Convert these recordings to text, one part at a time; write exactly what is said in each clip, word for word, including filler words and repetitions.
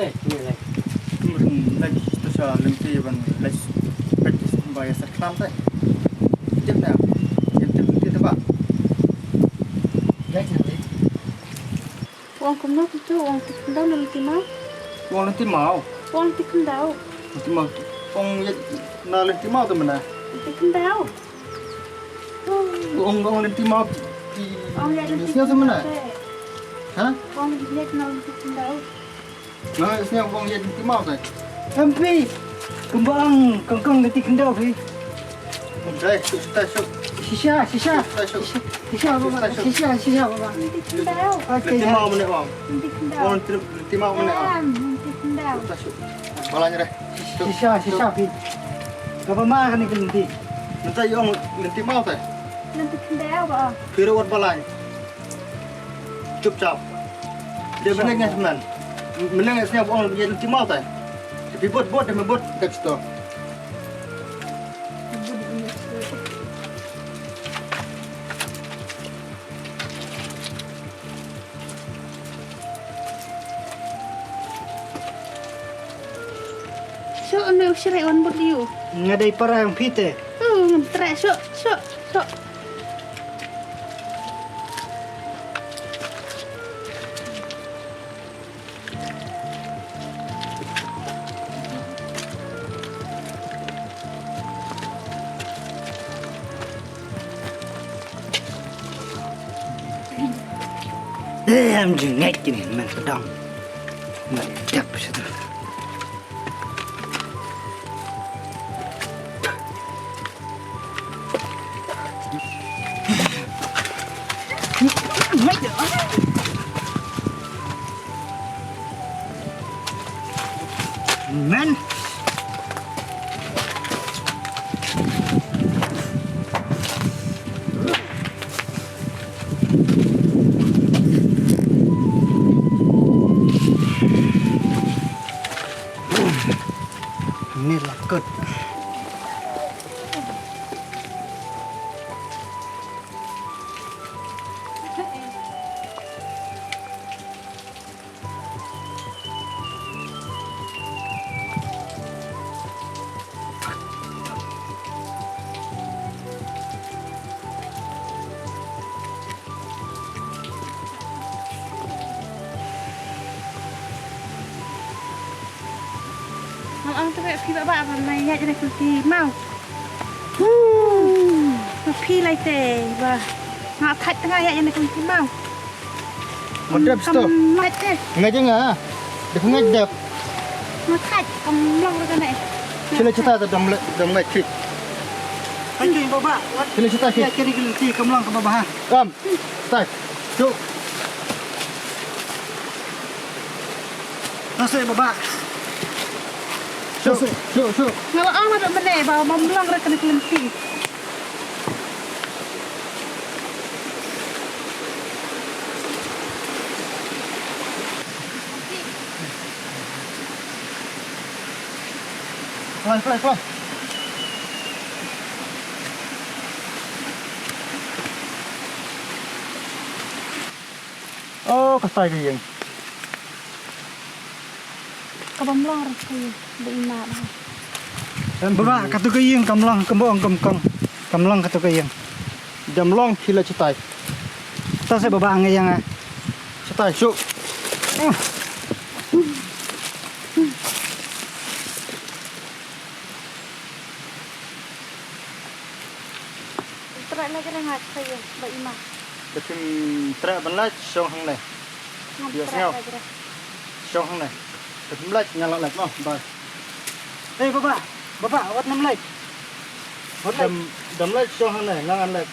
Eh, ni lai. Mun lai to sha lynti ban lai. Practice ba ya sa klam tai. Tip na. Tip tip tip ba. Lai ni lai. Ong kumno kumto, ong lynti khyndaw na lynti maw? Ong lynti maw? Ong lynti khyndaw. Lynti maw. Ong ïa na lynti maw te mynta. Lynti khyndaw. Ong ong lynti maw. Ong ïa lynti khyndaw te mynta. Ha? Ong ïa na lynti khyndaw. Na sñiaw ong ïa lynti maw te. Em phi. Kumba ong kong kong lynti khyndaw phi. Dai, suk, suk, suk. Shisha, shisha. Suk, suk. Shisha, baba. Suk, suk. Shisha, shisha, baba. Lynti khyndaw. Lynti maw mynne ong. Lynti khyndaw. Ong lynti maw mynne ong. Lynti khyndaw. Suk, suk. Balang re. Shisha, shisha phi. Kaba ma kane ka lynti. Mynta ong lynti maw te. Lynti khyndaw ba. Phi ruh wat balang. Chupchap. Dei mynne nga smen. Mynne nga sñiaw ong ïa lynti maw te. Phi bud bud dei me bud dep sto. Sho ne u shrek wan bud liu. Nga dei para ïa phi te. Tu ngam treh sho sho sho. Eh, am jingait kini man pedang. Man dap situ. Men. Ni lakut. Ngam ong te phi ba ba ba ma ïaid na ka lynti maw. Ba phi lai te ba nga thait te nga ïaid na ka lynti maw. Nga dep sto. Kam lait te. Nga jeng ah. Dep nga dep. Nga thait kam long re kane. Sila cita te dam le dam ngai thik. Kan tu ba ba. Sila cita ki. Ïa kiri ka lynti kam long ka ba ba ha. Kam. Tai. Shu. Nasi baba. Shu, shu, shu. Nga la ong haduh mynne ba ym long re kane ka lynti. Kloi, kloi, kloi. Oh, katai ka ïing. Ka bym long re ka ïing, ba i mah ba. Em, baba, katu ka ïing kam long, kam bong, kam kong. Kam long katu ka ïing. Dam long ki la chitai. Ta se baba ang ïing ah. Chitai, shu. Trai lagi rengat saya, ba i mah. Ba phim treh ban lait shong hangne. Ngam treh lagi re. Shong hangne. Ba phim lait nga la lait noh, bye. Eh, baba, baba, wat nam lait. Wat lait. Dam, dam lait shong hangne, nga ngan lait.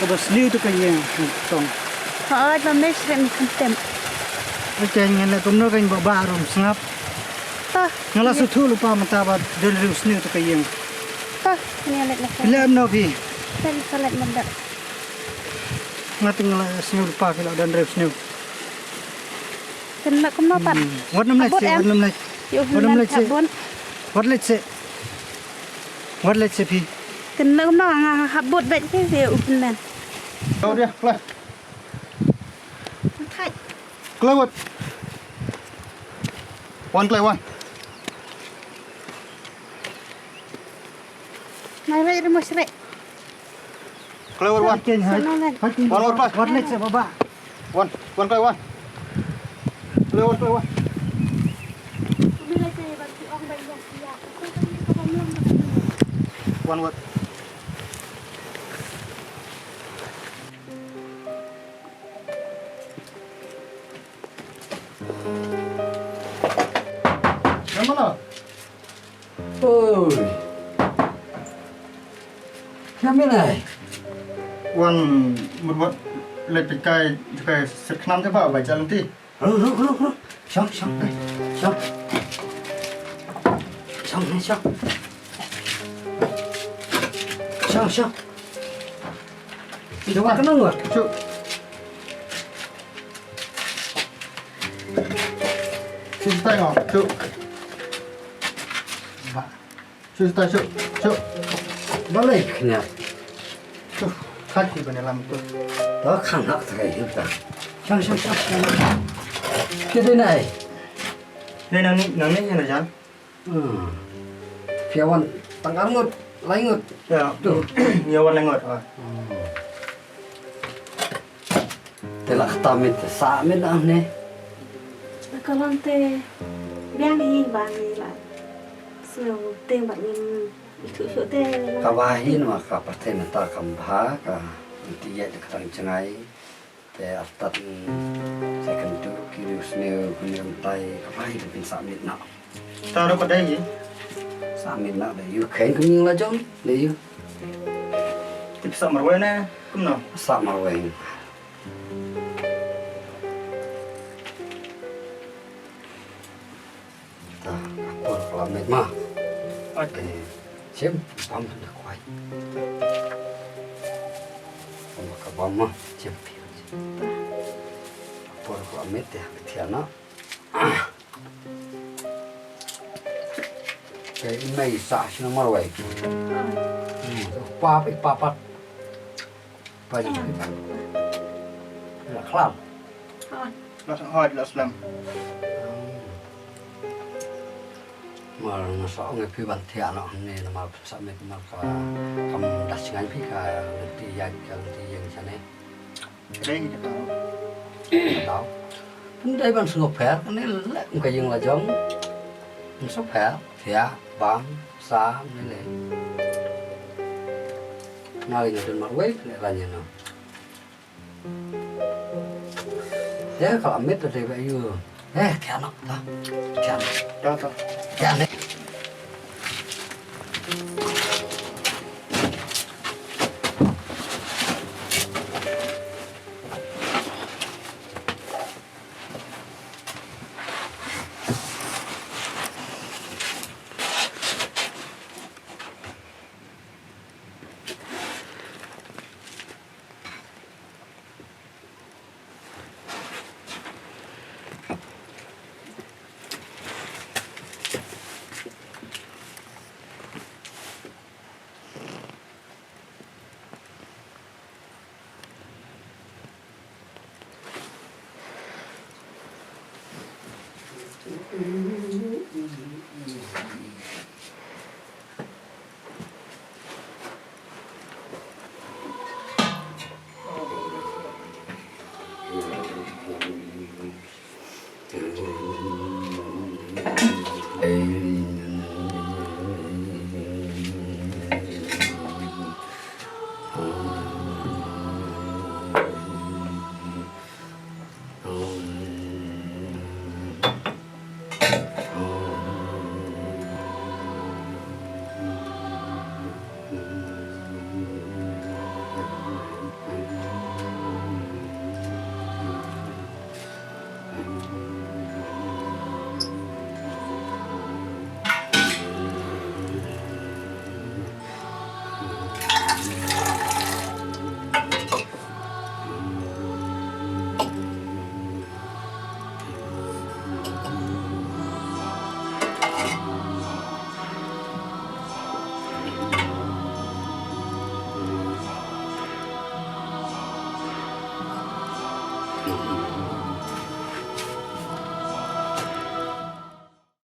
Ba sniew tu ka ïing, tong. Hooid, ba me shrek ni kan tem. Oi, ka ngan la kumno kan ba ba rum sngap. Ta. Nga la suthu lupa mynta ba don riu sniew tu ka ïing. Ta, ni alet la. Phi leh kumno phi? Kan salet mynda. Nga ting la sniew lupa phi la don riu sniew. Kan la kumno pat. Hmm. Wat nam leh Habut sih, em. Wat nam leh. Yo, Wat nam leh sih. Habut. Wat leh sih. Wat leh sih phi. Kan la kumno nga habut bad ki, yo, upen men. Kau dia, klai. Thait. Klai wat. Wan klai wan. Nai rai ri mo srek. Klai wat wan. Ken hai. Sana lan. Hai ken. Wan wat klai. Wat lek se baba. Wan, wan klai wan. Klai wan klai wan. Wan wat. Namano? Oi. Kya mila hai? Wan murwat le pikai jukai seknam te ba ba jalan ti. Ru ru ru ru. Shong shong. Shong. Shong shong. Shong shong. Itu kan nunggu. Cuk. Shu stai ngam, cuk. Shu stai, cuk, cuk. Balai kena. Cuk, kaki bane lam tu. Dah kan hak tak kaya kita. Shang, shang, shang, shang. Kita naik. Ni nang ni, nang ni yang jan. Hmm. Phi wan tang ar ngut, lai ngut. Ya. Tu. Ni wan lai ngut. Ah. Hmm. Te la kata mit, sa mit ah ne. Ka long te biang hi bang hi la. Sngew teng bad ngin ithuh shuh te. Ka bha hi namar ka pyrthei mynta kam bha ka, nti ïaid da ka tang jngai. Te artat, mm, second tu ki riu sniew ki riu tai ka bha hi te phin sa mit na. Ta ro ka dei hi. Sa mit na dei ïu khein ka ming la jong dei ïu. Te phi sa marwei ne kumno? Sa marwei. Ta, ka por ka la met ma. Oi. Te, jem, bam da kwai. Bam ka bam ma, jem pi. Ta. Ka por ka la met te, ka thiah na. Te, i mei sa, shi na marwei. Oi. Hmm, pa, pa, pa. Payung. Em. La khlam. Hooid. La hooid, la slem. Hmm. Mar nga sa ong ïa phi ban thiah noh hangne namar sa met mar ka kam da sngai phi ka lynti ïaid ka lynti ïeng shane. Dei ngi tau. Tau. Pun dei ban sngewpher kane leh ka ïing la jong. Sngewpher thiah bam sa ne leh. Nga lei nga don marwei ne ranya no. Te ka la met te ba yu. Eh, kian nok ta. Kian. Ta ta. Kian ne.